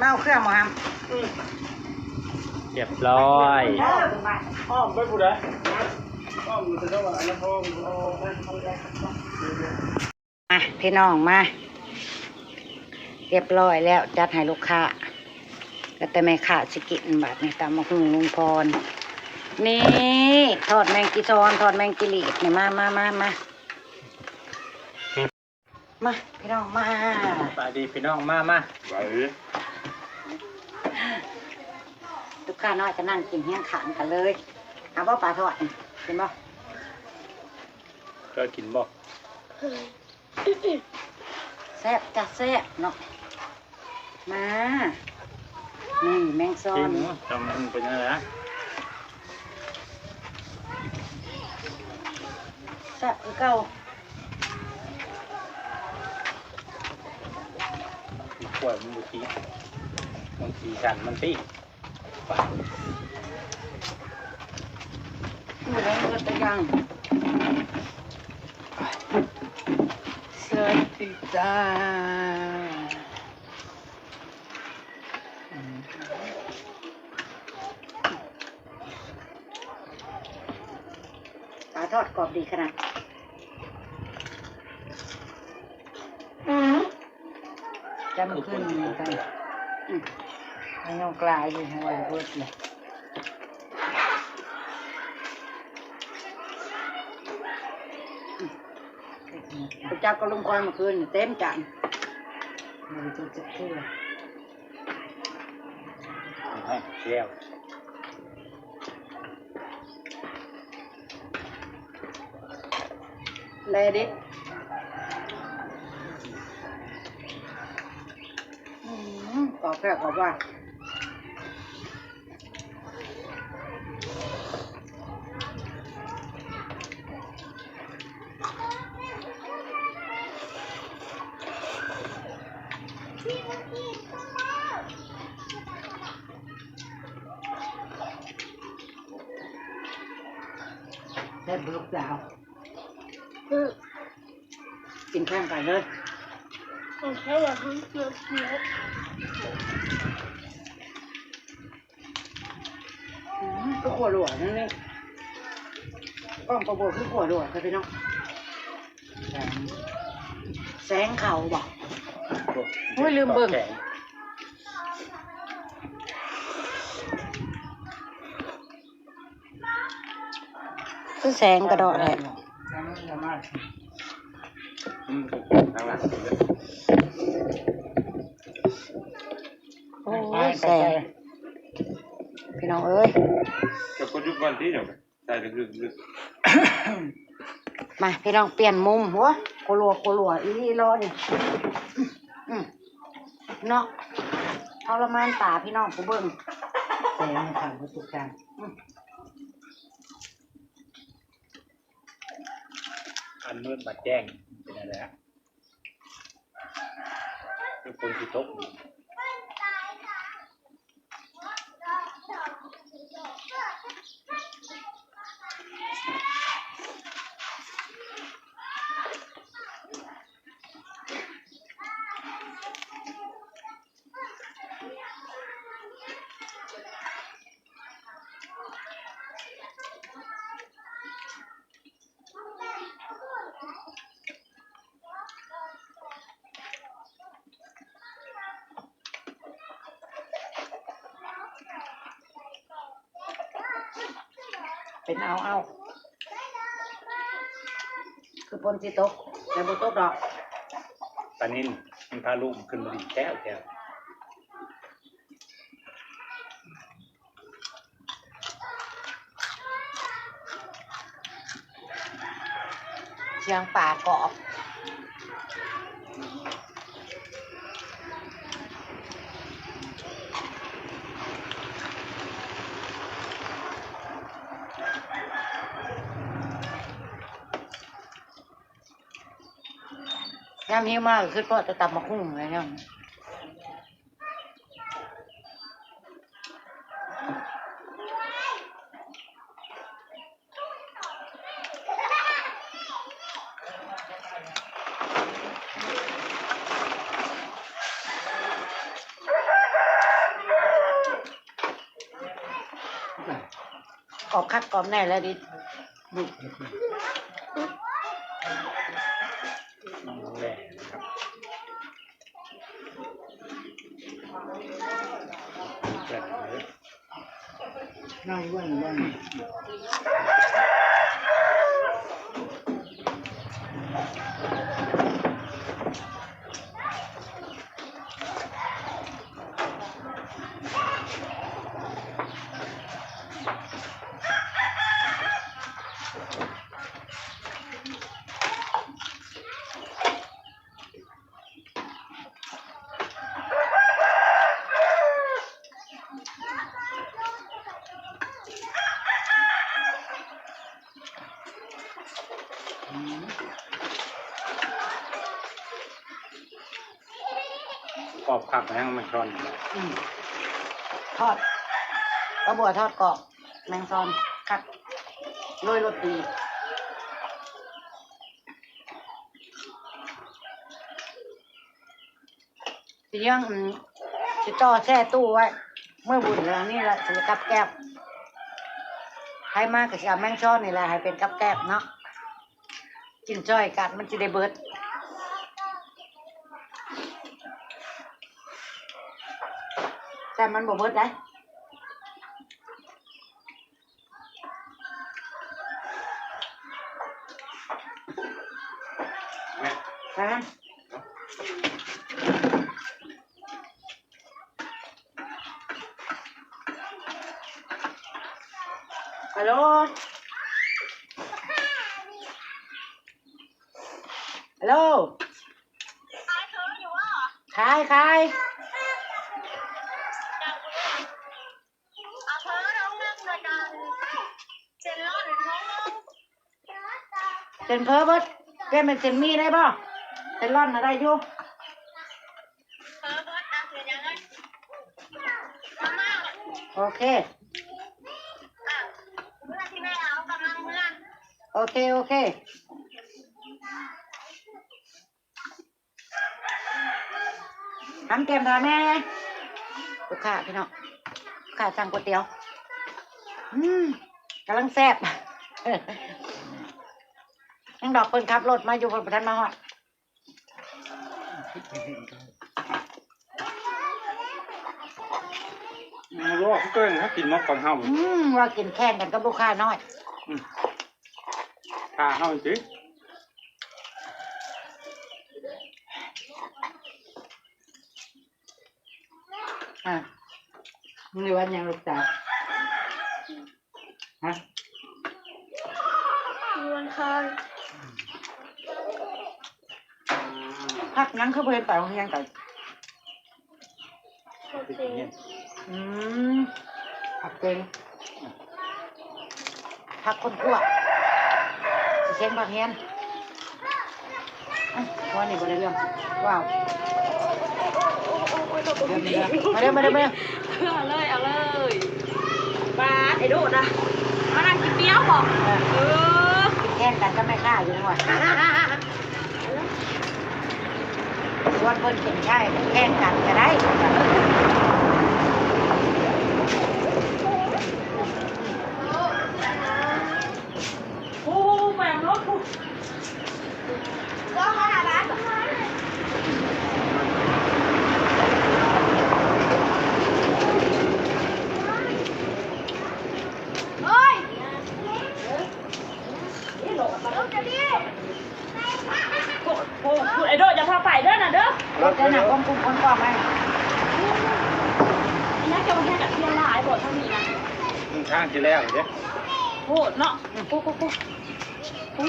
ມາເອົາເຄື່ອງບໍ່ຫຳ? ຮຽບຮ້ອຍ. ອ້ອມໄປຜູ້ໃດ? ອ້ອມຢູ່ແຖວອັນນະຄອນ. ມາພີ່ນ້ອງມາ ຮຽບຮ້ອຍແລ້ວ ຈັດໃຫ້ລູກຄ້າ ແລ້ວແຕ່ແມ່ຄ້າຊິກິນ. ບາດນີ້ຕຳບັກຫຸ່ງລຸງພອນ ນີ້ ທອດແມງຈີຊອນ ທອດແມງຈີຫຼີດນີ້. ມາ ມາ ມາ ມາ ມາພີ່ນ້ອງມາ. ສະບາຍດີພີ່ນ້ອງ ມາ ມາ. ສະບາຍດີ. ລູກຄ້ານ້ອຍກໍນັ່ງກິນຮຽງຂ້າງກັນເລີຍ. ເອົາບໍ່ປາທອດນີ້ ກິນບໍ່? ເຄີຍກິນບໍ່? ແຊບຈ້າ ແຊບເນາະ. ມາ ນີ້ແມງຊອນ ກິນເນາະ. ຕຳມັນເປັນຈັ່ງໃດ? ແຊບຄືເກົ່າ. ກວຍມັນບໍ່ຕິດ ມັນສີສັນມັນຕິ. ປາທອດກອບດີຂະໜາດ. ຈຳຂຶ້ນນີ້ໄປ ອືມ ໃຫ້ນ້ອງກລາຍຢູ່ ໃຫ້ໄວເບິດເລີຍ. ອືມ ໄປຈັບກັບລຸງຄອຍມື້ຄືນນີ້ ເຕັມຈານ ບໍ່ໄດ້ຕົກຈັກເທື່ອ. ແຈ່ວ ແລເດັດ. ອືມ ກອບແທ້ກອບວ່າ. ແຊບບໍ່ລູກສາວ? ຄື ກິນແຂ່ງກັນເລີຍ. ໂອເຄ ວ່າເພິ່ນເກືອບເກືອບ ອືມ ຄືຂົ້ວຫຼວກນັ້ນນີ້ ກ້ອງປາບົວຄືຂົ້ວຫຼວກແທ້ພີ່ນ້ອງ. ແສງ ແສງເຂົ້າບໍ່? ໂອ້ຍ ລືມເບິ່ງ. ຄືແສງກະດອກແທ້. ໂອ້ຍ ແສງ ພີ່ນ້ອງເອີຍ. ມາພີ່ນ້ອງ ປ່ຽນມຸມ. ໂອ້ຍ ກົວຫຼວກ ກົວຫຼວກອີ່ຫຼີເນາະນີ້. ອືມ ເນາະ ທໍລະມານຕາພີ່ນ້ອງຜູ້ເບິ່ງ. ແສງເຂົ້າເບິດທຸກຢ່າງ. ອືມ ອັນມືດບາດແຈ້ງເປັນຈັ່ງໃດ? ຄືຝົນຊິຕົກ. ເປັນເອົາໆ ຄືຝົນຊິຕົກ ແຕ່ບໍ່ຕົກດອກ. ປານິນມັນພາລູກຂຶ້ນມາຫຼິ້ນແລ້ວ. ສຽງປາກອບ. ຍາມຫິວມາກໍຄິດພໍ້ແຕ່ຕຳບັກຫຸ່ງແຫຼະ. ອບຄັກກອບແນ່ແລ້ວດິ. ນາຍວັນວັນ ກອບຄັກແຮງ ແມງຊ່ອນ. ອືມ ທອດ ກະບົວທອດກອບ ແມງຊ່ອນ ຄັກ ໂລຍໂລຕີ. ຊິຍ່າງ ອືມ ຊິຕໍ່ແຊ່ຕູ້ໄວ້ ມື້ບຸນແລ້ວນີ້ລະ ຊິກັບແກ້ມ. ໃຜມາກະຊິເອົາແມງຊ່ອນນີ້ແຫຼະ ໃຫ້ເປັນກັບແກ້ມເນາະ ກິນຊ່ອຍກັນ ມັນຊິໄດ້ເບິດ. ແຕ່ມັນບໍ່ເບິດໃດ. ຮາໂຫຼ ຮາໂຫຼ. ຂາຍ ຂາຍ. ເສັ້ນເຝີເບິດ ປ່ຽນເປັນເສັ້ນໝີ່ໄດ້ບໍ່? ເສັ້ນຫຼອນນະໄດ້ຢູ່. ໂອເຄ ໂອເຄ ໂອເຄ. ຫຳແກ້ມທາແດ່ ລູກຄ້າພີ່ນ້ອງ ລູກຄ້າສັ່ງກ໋ວຍຕຽວ. ອືມ ກຳລັງແຊບ ຍັງດອກ ເພິ່ນຂັບລົດມາຢູ່ ເພິ່ນບໍ່ທັນມາຮອດ. ອືມ ວ່າກິນແຂ່ງກັນກັບລູກຄ້ານ້ອຍ ອືມ ຂ້າເຮົາຕິ. ອ່າ ມື້ນີ້ວັນຫຍັງລູກສາວ? ຮະ? ວັນຄານ. ພັກຫຍັງຄືບໍ່ເຫັນໄປໂຮງຮຽນກັນ? ໂອເຄ. ອືມ ພັກເສັງ ພັກຄົ້ນຄວ້າ ຊິເສັງພັກຮຽນ. ອະ ຫົວນີ້ບໍ່ໄດ້ເລື່ອງ. ວ້າວ ມາເດີ ມາເດີ ມາເດີ ເອົາເລີຍ ເອົາເລີຍ. ບາດ ໄອ້ໂດດນະ ມານັ່ງກິນເບຍບໍ? ເອີ ກິນແຂ່ງກັນກັບແມ່ຄ້າຢູ່ນີ້ຫວ່າ. ຊວນເພິ່ນກິນໄຂ່ແຂ່ງກັນກະໄດ້. ໂອ້ ໄປເອົາລົດພຸ້ນ. ໂອ້ຍ ໂອ້ ໂອ້ ໄອ້ໂດດ ຢ່າພາໄປເດີນະເດີ. ລົດເດີນະ ຄົນກຸມຄົນກອງໄວ້. ອັນນັ້ນເຈົ້າເຮັດກະເທື່ອຫຼາຍບໍ່ທາງນີ້ນະ? ທາງຊິແລ້ວເດ້. ໂພດເນາະ. ໂອ້ ໂອ້ ໂອ້ ໂອ້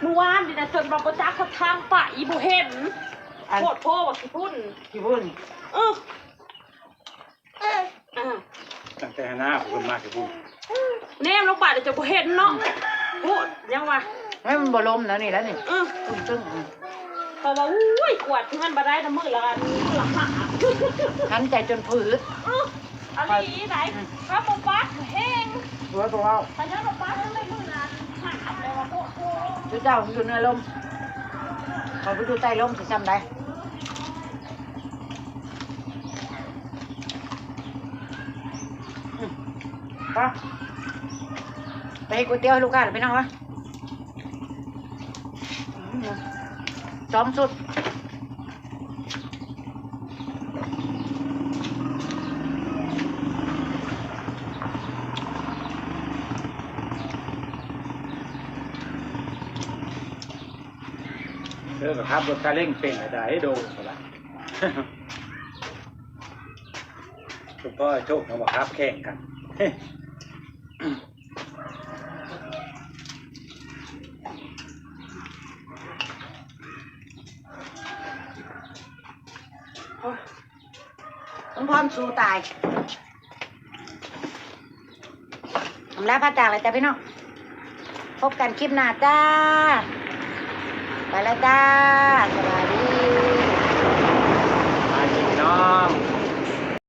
ມື້ວານນີ້ນະ ຈົນວ່າບໍ່ຈັກທາງໄປ ບໍ່ເຫັນ. ອັນ ໂພດໂພວ່າຂີ້ຝຸ່ນ ຂີ້ຝຸ່ນ. ເອີ ເອີ ຕັ້ງແຕ່ຫັ້ນນາ ເພິ່ນມາແຕ່ພຸ້ນ ແນມລົງໄປແລ້ວຈະບໍ່ເຫັນເນາະ. ໂອ້ ຍັງວ່າ ເອີ ມັນບໍ່ລົມແລ້ວນີ້ ແລ້ວນີ້. ເອີ ຕຶ້ງໆ ເພາະວ່າ ໂອ້ຍ ກວາດເຮືອນບໍ່ໄດ້ນະ ມື້ລະ ມື້ລະຫ້າ ຫັນໃຈຈົນຜືດ. ເອີ ອັນນີ້ໄດ໋ ອືມ ຖ້າບໍ່ປັດແຮງ ໂອ້ຍ ບໍ່ເວົ້າ ຖ້າຍັງບໍ່ປັດ ຍັງໄດ້ມື້ລະຫ້າ ແຕ່ວ່າ ໂອ້ໂຫ ຈຸເຈົ້າຢູ່ເໜືອລົມ ເຂົາໄປຢູ່ໃຕ້ລົມຊິຊ່ຳໃດ. ອືມ ໄປ ไปเฮ็ดก๋วยเตี๋ยวให้ลูกค้าแล้วพี่น้องเอ้ย สองชุด เออ ก็ขับรถซาเล้งเป็นแล้วได้โดนก็ละ คุณพ่อโชคยังบ่ขับแข่งกัน โอ๊ย ลุงพรสู้ตาย อำลาพาจากแล้วจ้ะพี่น้อง พบกันคลิปหน้าจ้า ไปแล้วจ้า สวัสดี